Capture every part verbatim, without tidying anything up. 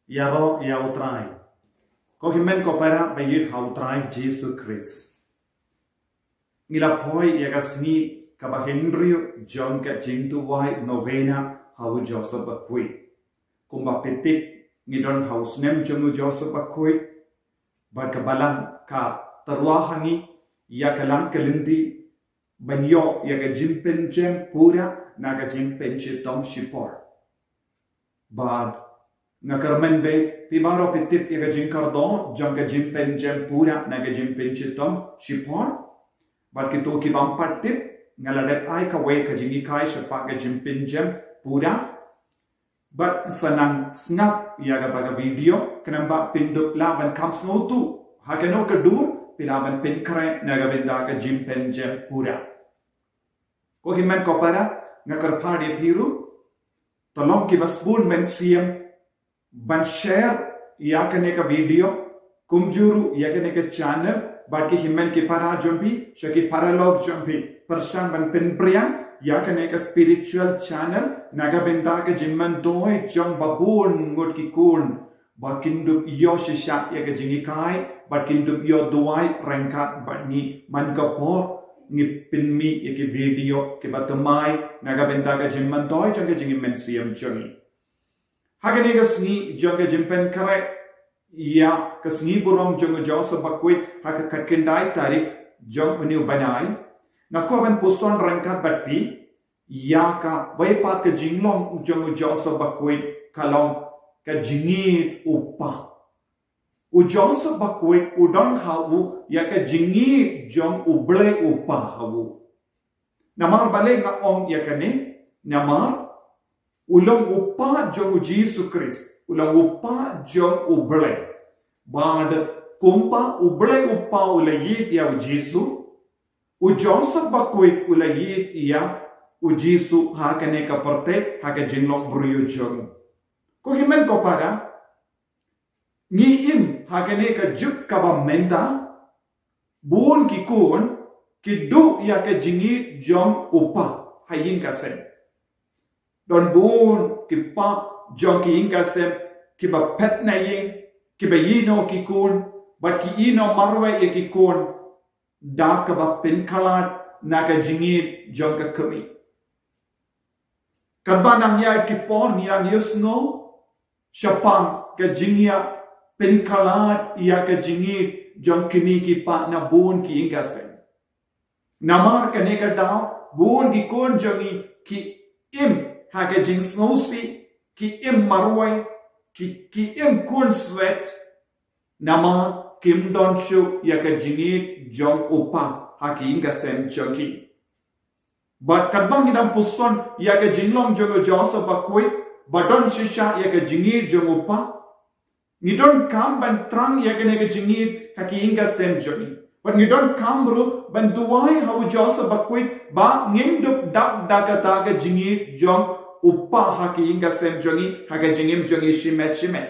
Ïaroh ïa U Trai. Ko hynmen ko para ba ïeit ha U Trai Jisu Khrist. Ngi la poi ïa ka sngi kaba hynriew jong ka jingduwai novena ha u Joseph Bakhuid. Kumba phi tip ngi don ha u snem jong u Joseph Bakhuid. Bad ka balang ka tyrwa ha ngi ïa ka lang ka lynti ban ïoh ïa ka jingpynjem pura na ka jingpynshitom shipor. Bad nga kyrmen ba phi baroh phi tip ïa ka jingkordor jong ka jingpynjem pura na ka jingpynshitom shipor. Bad kito ki bym pat tip, nga la dep ai kawei ka jinghikai shaphang ka jingpynjem pura. Bad sa nang sngap ïa kata ka video, khnang ba phin dup lah ban kham sngewthuh ha kano ka dur phi lah ban pynkhreh na ka bynta ka jingpynjem pura. Ko hynmen ko para, nga kyrpad ïa phi ruh, to long kiba sbun mynsiem ban share ïa kane ka video, kumjuh ruh ïa kane ka channel, bad ki hynmen ki para jong phi, sha ki paralok jong phi, pyrshang ban pynpriang ïa kane ka spiritual channel na ka bynta ka jingmyntoi jong babun ngut ki khun, ba kin dup ïoh shisha ïa ka jinghikai, ba kin dup ïoh duwai ryngkat bad ngi man ka por ngi pynmih ïa ki video kiba thymmai na ka bynta ka jingmyntoi jong ka jingim mynsiem jong ngi. Ha kane ka sngi jong ka jingpynkhreh ïa ka sngi burom jong u Joseph Bakhuid ha ka khatkhyndai tarik jong une u bnai, nga kwah ban puson ryngkat bad phi ïa kawei pat ka jinglong jong u Joseph Bakhuid, ka long ka jingïeid u pa. U Joseph Bakhuid u don ha u ïa ka jingïeid jong U Blei U Pa ha u. Namar balei nga ong ïa kane? Namar u long u pa jong u Jisu Khrist, u long u pa jong U Blei. Bad kumba U Blei U Pa u la ïeid ïa u Jisu, u Joseph Bakhuid u la ïeid ïa u Jisu ha kane ka pyrthei, ha ka jinglong briew jong u. Ko hynmen ko para, ngi im ha kane ka juk kaba mynta, bun ki khun ki duh ïa ka jingïeid jong u pa ha ïing ka sem. Don bun ki pa jong ki ïing ka sem kiba phet na ïing, kiba ïehnoh ki khun, bad ki ïehnoh marwei ïa ki khun da kaba pynkhlad na ka jingïeid jong ka kmie. Katba nang ïaid ki por ngi nang ïohsngew shaphang ka jingïapynkhlad ïa ka jingïeid jong kmie ki pa na bun ki ïing ka sem. Namar kane ka daw bun ki khun jong ngi ki im ha ka jingsngewsih, ki im marwei, ki, ki im khun swet, namar kim don shuh ïa ka jingïeid jong u pa ha ki ïing ka sem jong ki. Bad katba ngi dang puson ïa ka jinglong jong u Joseph Bakhuid ba don shisha ïa ka jingïeid jong u pa, ngi donkam ban thrang ïa kane ka jingïeid ha ki ïing ka sem jong ngi. Bad ngi donkam ruh ban duwai ha u Joseph Bakhuid ba ngin dup dap da kata ka jingïeid jong u pa ha ki ïing ka sem jong ngi, ha ka jingim jong ngi shimet shimet.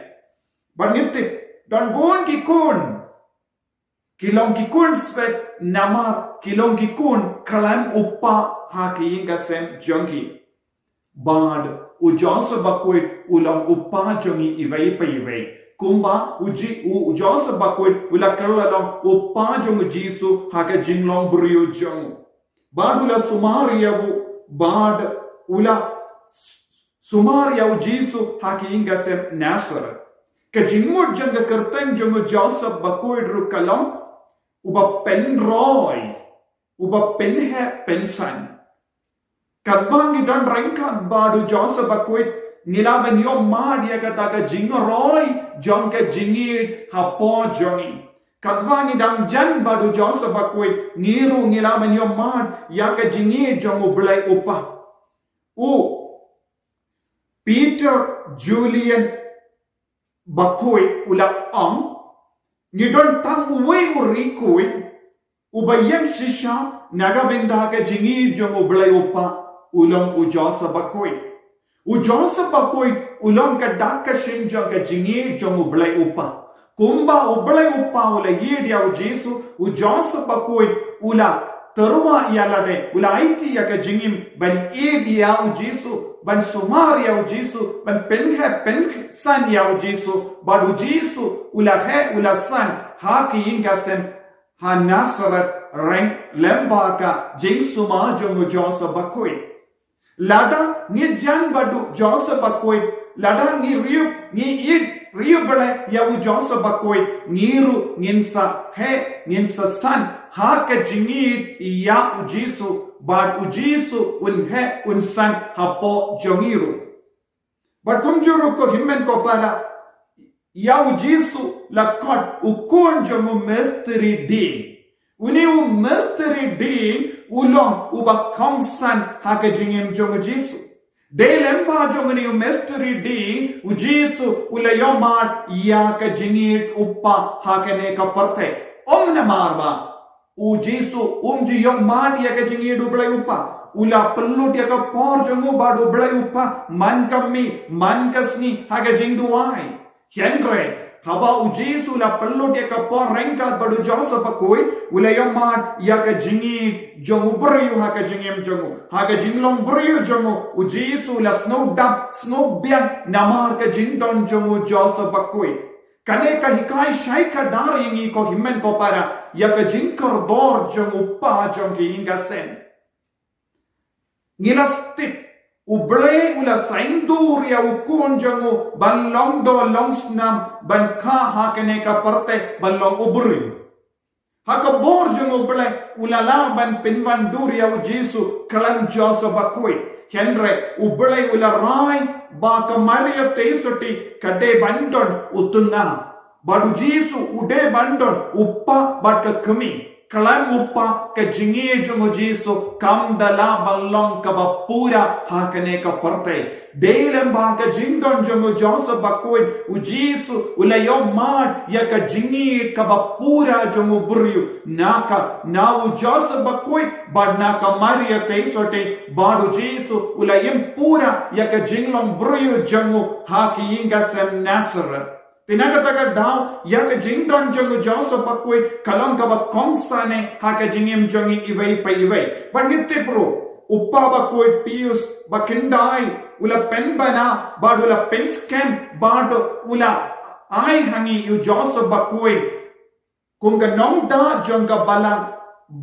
Bad ngi tip, don bun ki khun ki long ki khun swet namar ki long ki khun khlem u pa ha ki ïing ka sem jong ki. Bad u Joseph Bakhuid u long u pa jong ngi iwei pa iwei. Kumba u Ji-, u, u Joseph Bakhuid u la kylla long u pa jong u Jisu ha ka jinglong briew jong u. Bad u la sumar ïa u, bad u la sumar ïa u Jisu ha ki ïing ka sem Nazareth. Ka jingmut jong ka kyrteng jong u Joseph Bakhuid ruh ka long uba pynroi, uba pynheh pynsan. Katba ngi don ryngkat bad u Joseph Bakhuid, ngi lah ban ïoh mad ïa kata ka jingroi jong ka jingïeid hapoh jong ngi. Katba ngi dang jan bad u Joseph Bakhuid, ngi ruh ngi lah ban ïoh mad ïa ka jingïeid jong U Blei U Pa. U Peter Julian Bakhuid u la ong, ngi don tang uwei u riewkhuid uba ïeng shisha na ka bynta ka jingïeid jong U Blei U Pa, u long u Joseph Bakhuid. U Joseph Bakhuid u long ka dak ka shin jong ka jingïeid jong U Blei U Pa. Kumba U Blei U Pa u la ïeid ïa u Jisu, u Joseph Bakhuid u la tyrwa ïa lade, u la aiti ïa ka jingim ban ïeit ïa u Jisu, ban sumar ïa u Jisu, ban pynheh pynsan ïa u Jisu, bad u Jisu u la heh u la san ha ka ïing ka sem ha Nasareth, reng lyngba ka jingsumar jong u Joseph Bakhuid. Lada ngi jan bad u Joseph Bakhuid, lada ngi riew, ngi ïeit riew bad ïa u Joseph Bakhuid, ngi ruh ngin sa heh, ngin sa san ha ka jingïeit ïa u Jisu, bad u Jisu un heh un san hapoh jong ngi ruh. Bad kumjuh ruh ko hynmen ko para, ïa u Jisu la khot u khun jong u mistri dieng. Une u mistri dieng u long uba kongsan ha ka jingim jong u Jisu. Dei lyngba jong une u mistri dieng u Jisu u la ïohmad ïa ka jingïeit u Pa ha kane ka pyrthei. Ym namar ba u Jisu um ju ïohmad ïa ka jingïeit u Blei u Pa, u la pynlut ïa ka por jong u bad u Blei u Pa man ka miet man ka sngi ha ka jingduwai. Hynrei haba u Jisu u la pynlut ïa ka por ryngkat bad u Joseph Bakhuid, u la ïohmad ïa ka jingïeit jong u briew ha ka jingim jong u, ha ka jinglong briew jong u. U Jisu u la sngewdap sngewbiang namar ka jingdon jong u Joseph Bakhuid. Kane ka hikai shai kdar ïa ngi ko hynmen ko para ïa ka jingkordor jong u Pa jong ka ïing ka sem. Ngi la tip, u Blei u la saiñdur ïa u khun jong u ban long doh long snam, ban kha ha kane ka pyrthei, ban long u briew. Ha ka bor jong u Blei u la lah ban pynwandur ïa u Jisu khlem Joseph Bakhuid. Hynrei u Blei u la rai ba ka Maria Theisotti ka dei ban don u tnga, bad u Jisu u dei ban don u Pa bad ka kmie. Khlem u Pa ka jingïeit jong u Jisu kam da lah ban long kaba pura ha kane ka pyrthei. Dei lyngba ka jingdon jong u Joseph Bakhuid, u Jisu u la ïohmad ïa ka jingïeit kaba pura jong u briew na ka, na u Joseph Bakhuid bad na ka Maria Theisotti, bad u Jisu u la im pura ïa ka jinglong briew jong u ha ka ïing ka sem Nasareth. Te na kata ka daw ïa ka jingdon jong u Joseph Bakhuid ka long kaba kongsan eh ha ka jingim jong ngi iwei pa iwei. Bad ngi tip ruh u Pa Bakhuid Pius ba khyndai u la pynbna bad u la pynskhem bad u la ai ha ngi ïa u Joseph Bakhuid kum ka nongda jong ka balang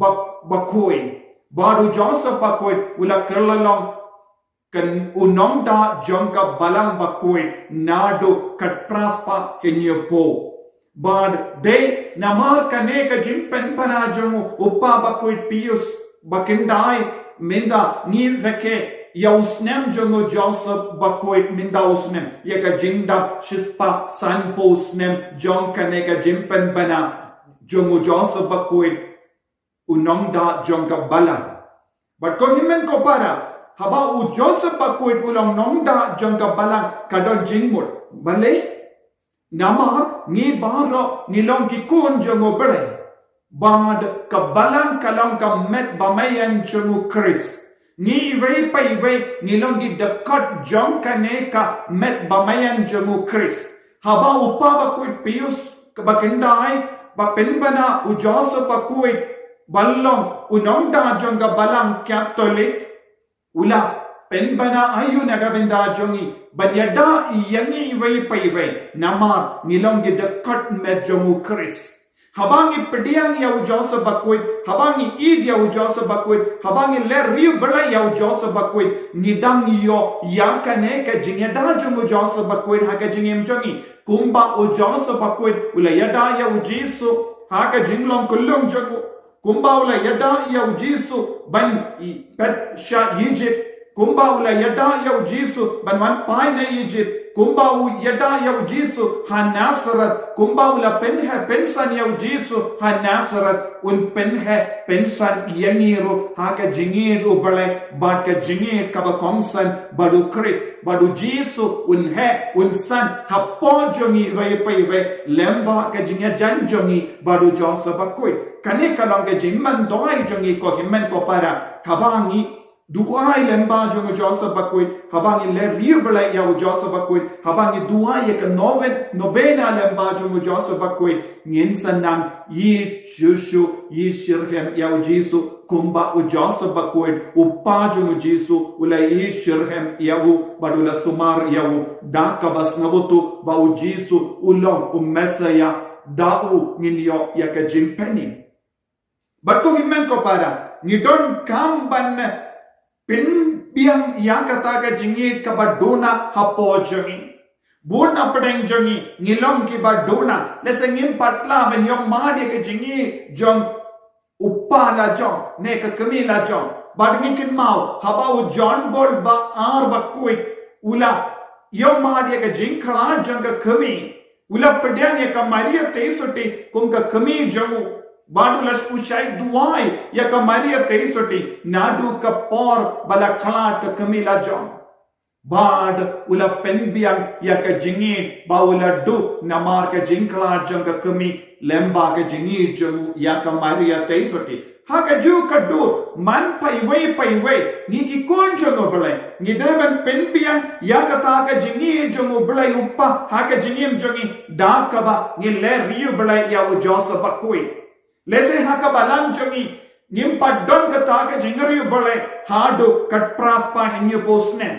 Bak-, Bakhuid. Bad u Joseph Bakhuid u la kylla long kan u nongda jong ka balang Bakhuid naduh ka phra spah hynñiewphew. Bad dei namar kane ka jingpynbna jong u, u Pa Bakhuid Pius ba khyndai, mynta ngi rakhe ïa u snem jong u Joseph Bakhuid mynta u snem, ïa ka jingdap shispah sanphew snem jong kane ka jingpynbna jong u Joseph Bakhuid, u nongda jong ka balang. Bad ko hynmen ko para, haba u Joseph Bakhuid u long nongda jong ka balang ka don jingmut. Balei? Namar ngi baroh ngi long ki khun jong u Blei. Bad ka balang ka long ka met bameiñ jong u Khrist. Ngi iwei pa iwei ngi long ki dkhot jong kane ka met bameiñ jong u Khrist. Haba u Pa Bakhuid Pius ba khyndai ba pynbna u Joseph Bakhuid ban long u nongda jong ka balang Katholik, u la pynbna aïu na ka bynta jong ngi ban ïada ïa ngi iwei pa iwei, namar ngi long ki dkhot met jong u Khrist. Haba ngi pdiang ïa u Joseph Bakhuid, haba ngi ïeit ïa u Joseph Bakhuid, haba ngi leh riewblei ïa u Joseph Bakhuid, ngi dang ïoh ïa kane ka jingïada jong u Joseph Bakhuid ha ka jingim jong ngi. Kumba u Joseph Bakhuid u la ïada ïa u Jisu ha ka jinglong kyllum jong u. Kumba u la ïada ïa u Jisu ban i pet sha Egypt. Kumba u la ïada ïa u Jisu ban wan phai na Egypt. Kumba u ïada ïa u Jisu ha Nasareth. Kumba u la pynheh pynsan ïa u Jisu ha Nasareth. Un pynheh pynsan ïa ngi ruh ha ka jingïeit u Blei bad ka jingïeit kaba kongsan bad u Khrist. Bad u Jisu un heh un san hapoh jong ngi iwei pa iwei lyngba ka jingïajan jong ngi bad u Joseph Bakhuid. Kane ka long ka jingmyntoi jong ngi ko hynmen ko para. Haba ngi Duwai lyngba jong u Joseph Bakhuid, haba ngi leh riewblei ïa u Joseph Bakhuid, haba ngi duwai ïa ka novena, novena lyngba jong u Joseph Bakhuid, ngin sa nang ïeit shuh shuh, ïeit shitrhem ïa u Jisu, kumba u Joseph Bakhuid, u kpa jong u Jisu, u la ïeit shitrhem ïa u, bad u la sumar ïa u, da kaba sngewthuh ba u Jisu u long u Messiah, da u ngin ïoh ïa ka jingpynim. Bad ko hynmen ko para, ngi donkam ban pynbiang ïa kata ka jingïeit kaba duna hapoh jong ngi. Bun na pdeng jong ngi, ngi long kiba duna, lehse ngim pat lah ban ïoh mad ïa ka jingïeit jong u kpa la jong, ne ka kmie la jong. Bad ngi kynmaw, haba u John Paul ba ar Bakhuid, u la ïoh mad ïa ka jingkhlad jong ka kmie. U la pdiang ïa ka Maria Theisotti kum ka kmie jong u. Bad u la, u shait duwai ïa ka Maria Theisotti naduh ka por ba la khlad ka kmie la jong. Bad u la pynbiang ïa ka jingïeit ba u la duh namar ka jingkhlad jong ka kmie lyngba ka jingïeit jong u ïa ka Maria Theisotti. Ha kajuh ka dur, man paiwei paiwei, ngi ki khun jong u Blei, ngi dei ban pynbiang ïa kata ka jingïeit jong u Blei u Kpa ha ka jingim jong ngi, da kaba ngi leh riewblei ïa u Joseph Bakhuid. Lehse ha ka balang jong ngi, ngim pat don kata ka jingriewblei haduh katphra spah hynñiewphew snem.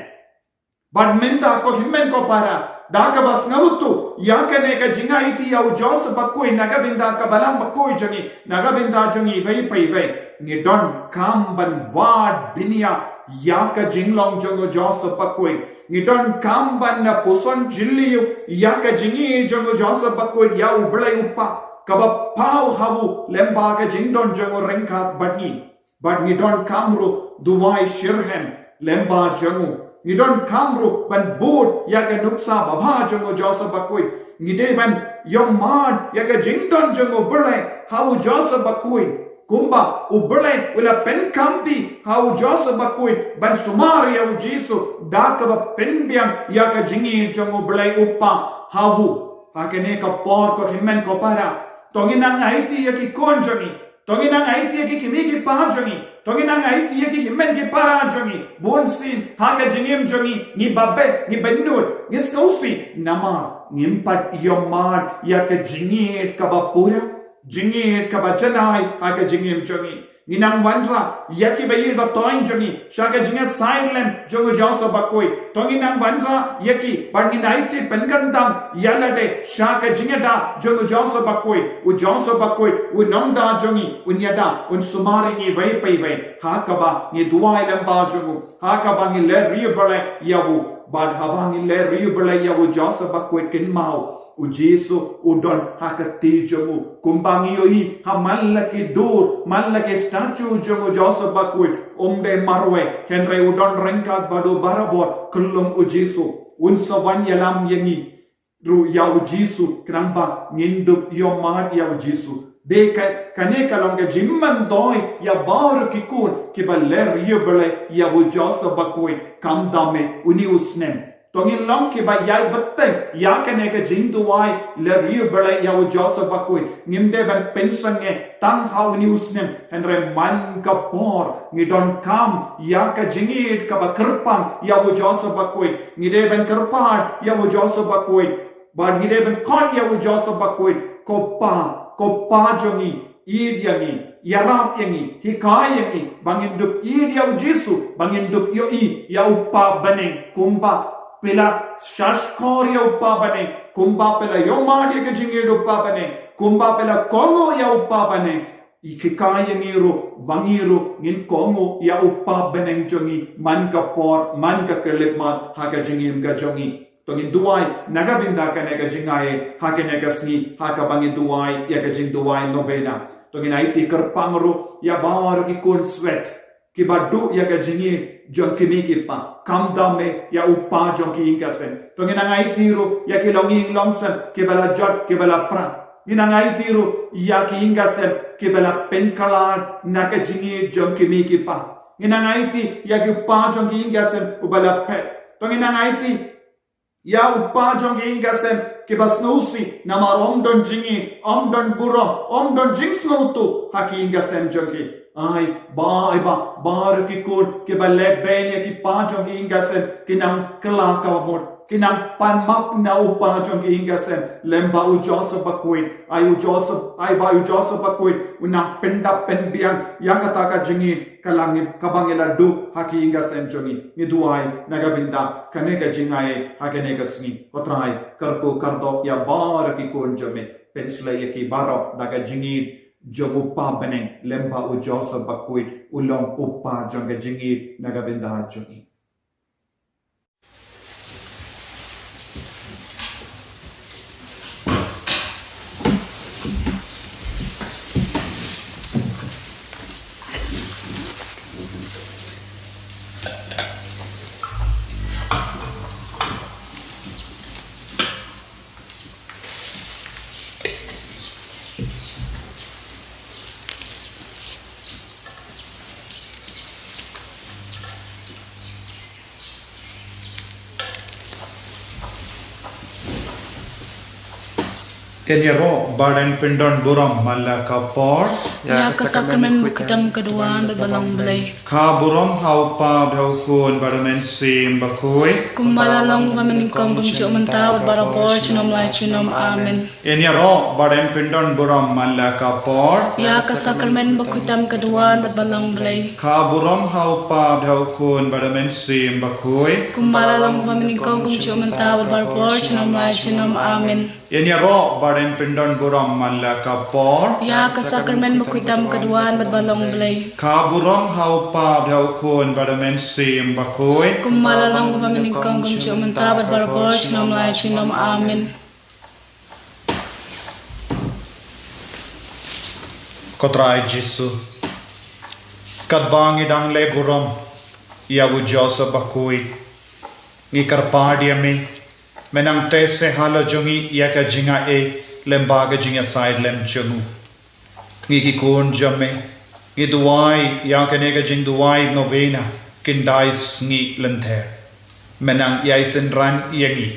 Bad mynta ko hynmen ko para, da kaba sngewthuh ïa kane ka jingaiti ïa u Joseph Bakhuid na ka bynta ka balang bakhuid jong ngi, na ka bynta jong ngi iwei pa iwei, ngi donkam ban wad bniah ïa ka jinglong jong u Joseph Bakhuid. Ngi donkam ban na puson jylliew ïa ka jingïeit jong u Joseph Bakhuid ïa u Blei u Kpa, kaba paw ha u lyngba ka jingdon jong u ryngkat bad ngi. Bad ngi donkam ruh duwai shitrhem lyngba jong u. Ngi donkam ruh ban bud ïa ka nuksa babha jong u Joseph Bakhuid. Ngi dei ban ïoh mad ïa ka jingdon jong u Blei ha u Joseph Bakhuid. Kumba u Blei u la pynkhamti ha u Joseph Bakhuid ban sumar ïa u Jisu, da kaba pynbiang ïa ka jingïeit jong u Blei u Kpa ha u. Ha kane ka por ko hynmen ko para, to ngin nang aiti ïa ki khun jong ngi. To ngin nang aiti ïa ki kmie ki kpa jong ngi. To ngin nang aiti ïa ki hynmen ki para jong ngi. Bunsien ha ka jingim jong ngi, ngi babe, ngi bynnud, ngi sngewsih namar ngim pat ïoh mad ïa ka jingïeit kaba pura, jingïeit kaba janai ha ka jingim jong ngi. Ngin nang wanrah ïa ki ba ïeit ba thoiñ jong ngi sha ka jingïasaid lem jong u Joseph Bakhuid. To ngin nang wanrah ïa ki bad ngin aiti pynkyndam ïa lade sha ka jingïada jong u Joseph Bakhuid. U Joseph Bakhuid u nongda jong ngi, un ïada, un sumar ïa ngi iwei pa iwei. Ha kaba ngi duwai lyngba jong u, ha kaba ngi leh riewblei ïa u. Bad haba ngi leh riewblei ïa u Joseph Bakhuid, kynmaw, u Jisu u don ha ka kti jong u. Kumba ngi ïohi ha man la ki dur, man la ki statue jong u Joseph Bakhuid, um dei marwei, hynrei u don ryngkat bad u barabor. Kyllum u Jisu un sa wan ïalam ïa ngi ruh ïa u Jisu, khnang ba ngin dup ïoh mad ïa u Jisu. Dei ka, kane ka long ka jingmyntoi ïa baroh ki khun kiba leh riewblei ïa u Joseph Bakhuid, khamtam eh une u snem. To ngin long kiba ïai bteng ïa kane ka jingduwai leh riewblei ïa u Joseph Bakhuid. Ngim dei ban pynsangeh tang ha une u snem, hynrei man ka por ngi donkam ïa ka jingïeit kaba kyrpang ïa u Joseph Bakhuid. Ngi dei ban kyrpad ïa u Joseph Bakhuid. Bad ngi dei ban khot ïa u Joseph Bakhuid, ko Kpa, ko Kpa jong ngi, ïeit ïa ngi, ïarap ïa ngi, hikai ïa ngi ba ngin dup ïeit ïa u Jisu, ba ngin dup ïohi ïa u Kpa bneng. Kumba phi la shahshkor ïa u Kpa bneng, kumba phi la ïoh mad ïa ka jingïeit u Kpa bneng, kumba phi la kohnguh ïa u Kpa bneng, hikai ïa ngi ruh ba ngi ruh ngin kohnguh ïa u Kpa bneng jong ngi man ka por, man ka khyllipmat ha ka jingim ka jong ngi. To ngin duwai na ka bynta kane ka jingai ha kane ka sngi, ha kaba ngin duwai ïa ka jingduwai novena. To ngin aiti kyrpang ruh ïa baroh ki khun swet kiba duh ïa ka jingïeit jong ki kmie ki kpa, khamtam eh ïa u Kpa jong ki ïing ki sem. To ngin nang aiti ruh ïa ki longïing longsem kiba la jot, kiba la pra. Ngin nang aiti ruh ïa ki ïing ki sem kiba la pynkhlad na ka jingïeit jong ki kmie ki kpa. Ngin nang aiti ïa ki kpa jong ki ïing ki sem uba la phet. To ngin nang aiti ïa u kpa jong ki ïing ki sem kiba sngewsih namar ym don jingïeit, ym don burom, ym don jingsngewthuh ha ki ïing ki sem jong ki. Ai ba, ai ba baroh ki khun kiba leh bein ïa ki kpa jong ki ïing ki sem ki nang kylla kaba mut, ki nang pan map na u kpa jong ki ïing ki sem, lem ba u Joseph bakhuid. Ai u Joseph, ai ba u Joseph bakhuid u nang pyndap pynbiang ïa kata ka jingim ka la ngi, kaba ngi la duh ha ki ïing ki sem jong ngi. Ngi duwai na ka bynta kane ka jingai ha kane ka sngi. Ko Trai, kyrkhu kyrdoh ïa baroh ki khun jong me, pynshlei ïa ki baroh da ka jingim jong u Kpa bneng, lem ba u Joseph bakhuid u long u kpa jong ka jingim na ka bynta jong ngi. Ïa ïaroh bad pyndon burom man la ka por. Ïa ka sakramen bakhuid tam ka duwan bad ba long Blei. Ka burom ha u Kpa bad ha u Khun bad ha u Mynsiem Bakhuid. Kumba la long ba mynnyngkong kumjuh mynta bad barabor junom la junom. Amen. Ïa ïaroh bad pyndon burom man la ka por. Ïa ka sakramen bakhuid tam ka duwan bad ba long Blei. Ka burom ha u Kpa bad ha u Khun bad ha u Mynsiem Bakhuid. Kumba la long ba mynnyngkong kumjuh mynta bad barabor junom la junom. Amen. Ïa ïaroh bad pyndon burom man la ka por. Ïa ka sakramen bakhuid tam ka duwan bad ba long Blei. Ka burom ha u Kpa bad ha u Khun bad ha u Mynsiem Bakhuid. Kumba la long ba mynnyngkong kumjuh mynta bad barabor junom la junom. Amen. Ko Trai Jisu, katba ngi dang leh burom ïa u Joseph bakhuid, ngi kyrpad ïa me, me nang teh seh halor jong ngi ïa ka jingai lem bad ka jingïasaid lem jong u. Ngi ki khun jong me, ngi duwai ïa kane ka jingduwai novena khyndai sngi lynter. Me nang ïai synran ïa ngi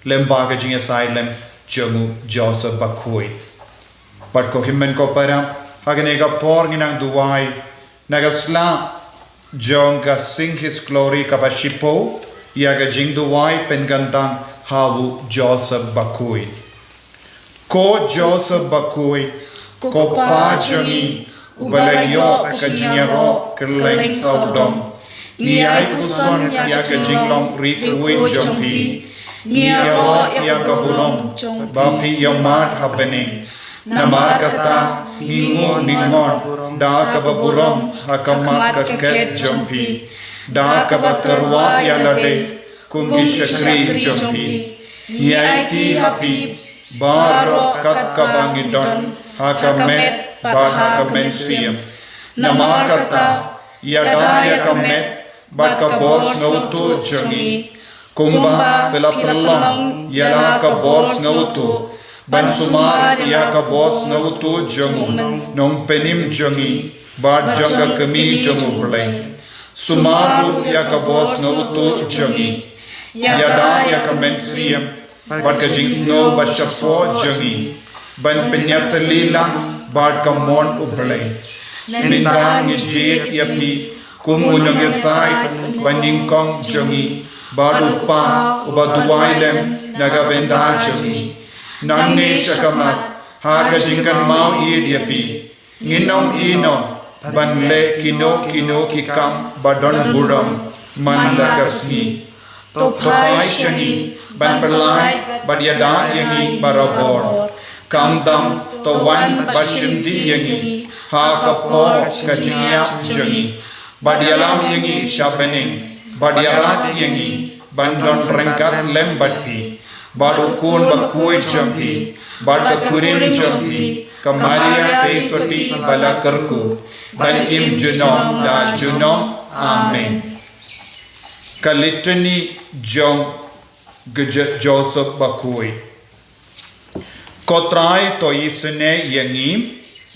lem bad ka jingïasaid lem jong u Joseph bakhuid. Bad ko hynmen ko para, ha kane ka por ngi nang duwai na ka sla jong ka Sing His Glory kaba shiphew, ïa ka jingduwai pynkyntang ha u Joseph bakhuid. Ko Joseph bakhuid, ko Kpa jong ngi, uba la ïoh ka jingïaroh kylleng sawdong, ngi ai puson ïa ka jinglong rit khuid jong phi. Ngi ïaroh ïa ka burom ba phi ïohmad ha bneng. Namar kata ngi nguh ngi ngon da kaba burom ha khmat ka khet jong phi, da kaba tyrwa ïa lade kum ki shakri jong phi. Ngi aiti ha phi baroh kat kaba ngi don ha ka met bad ha ka mynsiem. Namar kata ïada ïa ka met bad ka bor sngewthuh jong ngi, kumba phi la pynlong ïa la ka bor sngewthuh, ban sumar ïa ka bor sngewthuh jong u Nongpynim jong ngi bad jong ka Kmie jong u Blei. Sumar ruh ïa ka bor sngewthuh jong ngi. Ïada ïa ka mynsiem bad ka jingsngew ba shapoh jong ngi ban pynïatylli lang bad ka mon u Blei. Mynta ngi jied ïa phi kum u nongïasaid ba nyngkong jong ngi bad u Kpa uba duwai lem na ka bynta jong ngi. Nangne shakhmat ha ka jingkynmaw ïeit ïa phi, ngin ym ïehnoh ban leh kino kino ki kam ba don burom man la ka sngi. To phai sha ngi ban pynlait bad ïada ïa ngi barabor. Khamtam to wan bad shimti ïa ngi ha ka por ka jingïap jong ngi, bad ïalam ïa ngi sha bneng, bad ïarap ïa ngi ban don ryngkat lem bad phi, bad u Khun bakhuid jong phi, bad ka kurim jong phi, ka Maria Theisotti ba la kyrkhu, ban im junom la junom. Amen. Ka Litany jong u Jo-, Joseph bakhuid. Ko Trai to isynei ïa ngi,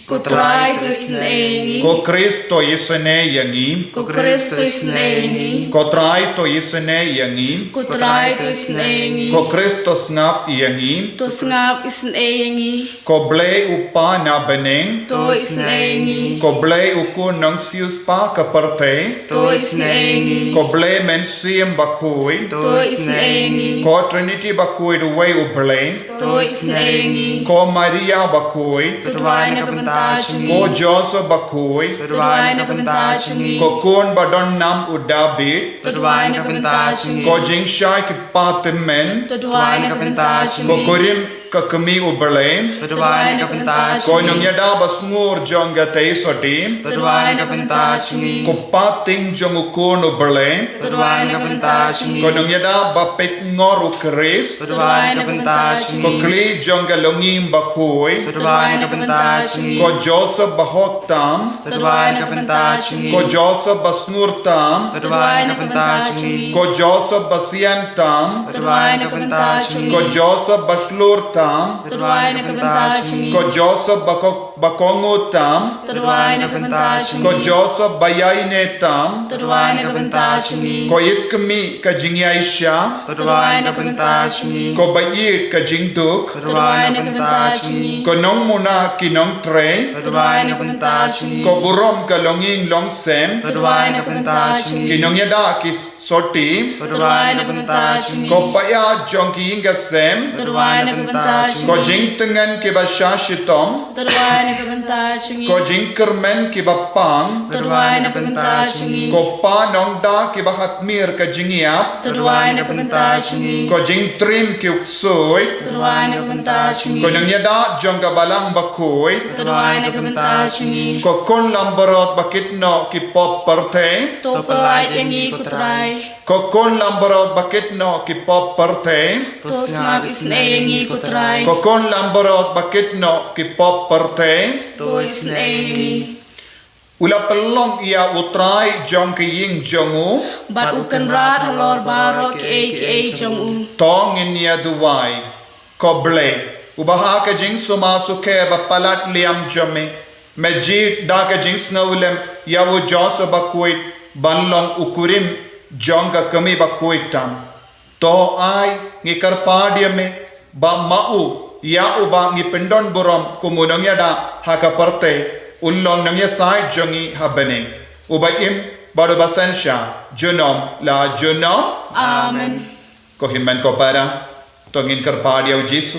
Ko Trai, to isynei ïa ngi. Ko Khrist, to isynei ïa ngi. Ko Khrist, to isynei ïa ngi. Ko Trai, to isynei ïa ngi. Ko Trai, to isynei ïa ngi. Ko Khrist, to sngap ïa ngi. To sngap isynei ïa ngi. Ko Blei u Kpa na bneng. To isynei ïa ngi. Ko Blei u Khun Nongsiewspah ka pyrthei. To isynei ïa ngi. Ko Blei Mynsiem Bakhuid. To isynei ïa ngi. Ko Trinity Bakhuid uwei u Blei. To isynei ïa ngi. Ko Maria Bakhuid. To duwai na ka bynta jong ngi. Ko Joseph Bakhuid. To duwai na ka bynta jong ngi. Ko Khun badonnam u Dabid. To duwai na ka bynta jong ngi. Ko jingshai ki kpa tymmen. To duwai na ka bynta jong ngi. Ko kurim ka kmie u Blei. To duwai na ka bynta jong ngi. Ko nongïada basngur jong ka Theisotti. To duwai na ka bynta jong ngi. Ko pateng jong u Khun u Blei. To duwai na ka bynta jong ngi. Ko nongïada bapeit ngor u Khrist. To duwai na ka bynta jong ngi. Ko khlieh jong ka longïing bakhuid. To duwai na ka bynta jong ngi. Ko Joseph bahok tam. To duwai na ka bynta jong ngi. Ko Joseph basngur tam. To duwai na ka bynta jong ngi. Ko Joseph basian tam. To duwai na ka bynta jong ngi. Ko Joseph bashlur tam. To duwai na ka bynta jong ngi. Ko Joseph bako-, bakohnguh tam. To duwai na ka bynta jong ngi. Ko Joseph baïaineh tam. To duwai na ka bynta jong ngi. Ko ïit kmie ka jingïaishah. To duwai na ka bynta jong ngi. Ko baieit ka jingduk. To duwai na ka bynta jong ngi. Ko nongmuna ki nongtrei. To duwai na ka bynta jong ngi. Ko burom ka longïing longsem. To duwai na ka bynta jong ngi. Ki nongïada ki sotti. To duwai na ka bynta jong ngi. Ko paidbah jong ki ïing ki sem. To duwai na ka bynta jong ngi. Ko jingtngen kiba shah shitom. To duwai na ka bynta jong ngi. Ko jingkyrmen kiba pang. To duwai na ka bynta jong ngi. Ko pa nongda kiba khadmier ka jingïap. To duwai na ka bynta jong ngi. Ko jingtriem ki ksuid. To duwai na ka bynta jong ngi. Ko nongïada jong ka Balang Bakhuid. To duwai na ka bynta jong ngi. Ko Khun Langbrot ba kit noh ki pop pyrthei. To pyllait ïa ngi ko Trai. Ko Khun Langbrot ba kit noh ki pop pyrthei. To sngap isynei ïa ngi ko Trai. Ko Khun Langbrot ba kit noh ki pop pyrthei. To isynei ïa ngi. U la pynlong ïa U Trai jong ka ïing jong u. Bad u kynrad halor baroh kiei kiei jong u. To ngin ïa duwai. Ko Blei, uba ha ka jingsumar sukher ba palat liam jong me, me jied da ka jingsngewlem ïa u Joseph Bakhuid ban long u kurim jong ka kmie bakhuid tam. To ai ngi kyrpad ïa me ba ma u, ïa uba ngi pyndon burom kum u nongïada ha ka pyrthei, un long nongïasaid jong ngi ha bneng, uba im bad uba synshar junom la junom. Amen. Ko hynmen ko para, to ngin kyrpad ïa u Jisu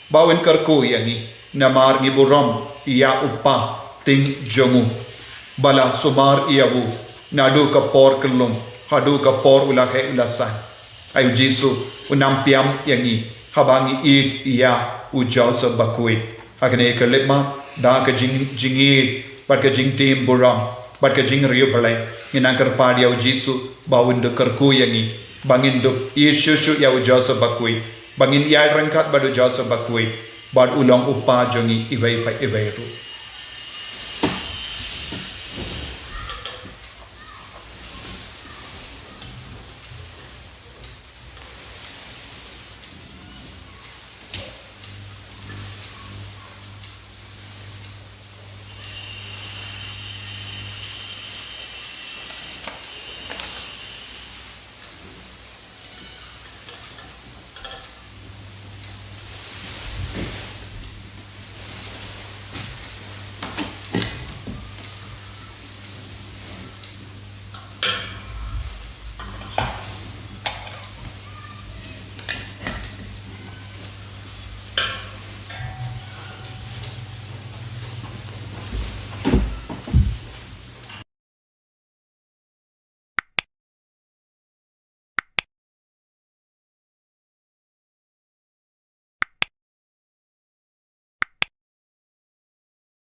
ba un kyrkhu ïa ngi, namar ngi burom ïa u Pateng jong u ba la sumar ïa u naduh ka por kyllum haduh ka por u la heh u la san. Ai u Jisu, un ym pynïap ïa ngi haba ngi ïeit ïa u Joseph Bakhuid. Ha kane ka khyllipmat, da ka jing, jingïeit bad ka jingtim burom bad ka jingriewblei, ngin nang kyrpad ïa u Jisu ba un da kyrkhu ïa ngi ba ngin da ïeit shuh shuh ïa u Joseph Bakhuid, ba ngin ïaid ryngkat bad u Joseph Bakhuid, bad u long u pa jong ngi iwei pa iwei ruh.